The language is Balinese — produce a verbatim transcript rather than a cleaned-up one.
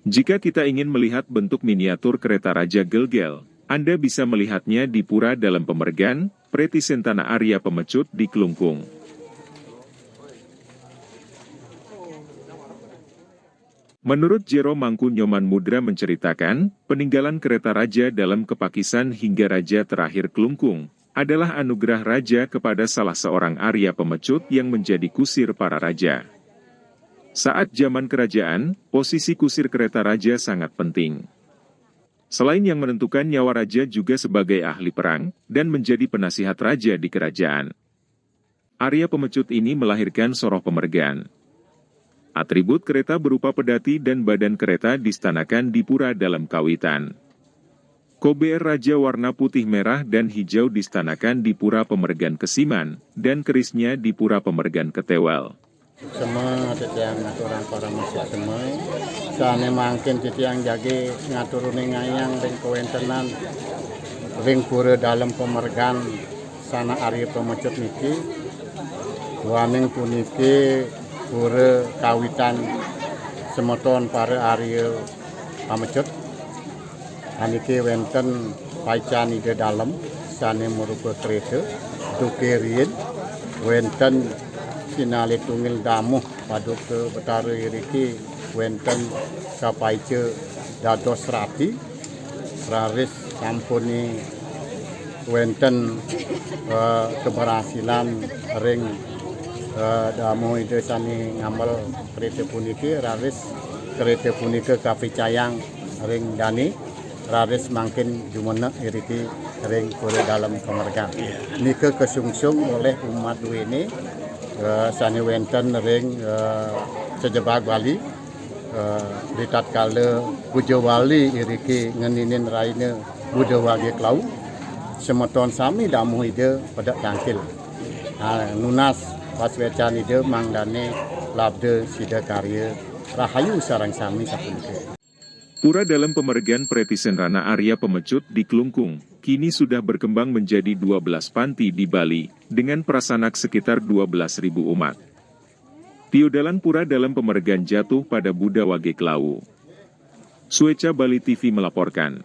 Jika kita ingin melihat bentuk miniatur kereta Raja Gelgel, Anda bisa melihatnya di Pura Dalam Pemergan, Pretisen Tanah Arya Pemecut di Klungkung. Menurut Jero Mangku Nyoman Mudra menceritakan, peninggalan kereta raja dalam kepakisan hingga raja terakhir Klungkung adalah anugerah raja kepada salah seorang Arya Pemecut yang menjadi kusir para raja. Saat zaman kerajaan, posisi kusir kereta raja sangat penting. Selain yang menentukan nyawa raja juga sebagai ahli perang dan menjadi penasihat raja di kerajaan. Arya Pemecut ini melahirkan Soroh Pemergan. Atribut kereta berupa pedati dan badan kereta distanakan di Pura Dalam Kawitan. Kober raja warna putih merah dan hijau distanakan di Pura Pemergan Kesiman, dan kerisnya di Pura Pemergan Ketewal. Semua titiang aturang para masuk semua. Sane mangkin titiang jagi ngaturune ngayang ring kawentenan ring Pura Dalam Pemergan Sana Arya Pemecut niki. Duaning puniki pura kawitan semeton para Arya Pamecut. Anike wenten paican Ida Dalem sane marupa kreta, duke riin wenten sinalih tunggil damuh paduka Betara iriki wenten kapaica dados rati, raris sampune wenten, eh, keberhasilan ring, eh, damuh Ida sane ngamel kreta puniki, raris kreta punika kapicayang ring dane, raris mangkin jumenek iriki ring Pura Dalam Pemergan. Nika kasungsung olih umat duene, eh, sane wenten ring, eh, sajebag Bali, eh, ritatkala puja Bali iriki ngeninin raina Buda Wage Klau, semeton sami damuh Ida pedek tangkil. Ha, nunas pasuecan Ida mangdane labda sida karya rahayu sareng sami sapunika. Pura Dalam Pemergan Pretisen Rana Arya Pemecut di Klungkung, kini sudah berkembang menjadi dua belas panti di Bali, dengan prasanak sekitar dua belas ribu umat. Piodalan Pura Dalam Pemergan jatuh pada Buda Wage Klau. Sueca Bali T V melaporkan.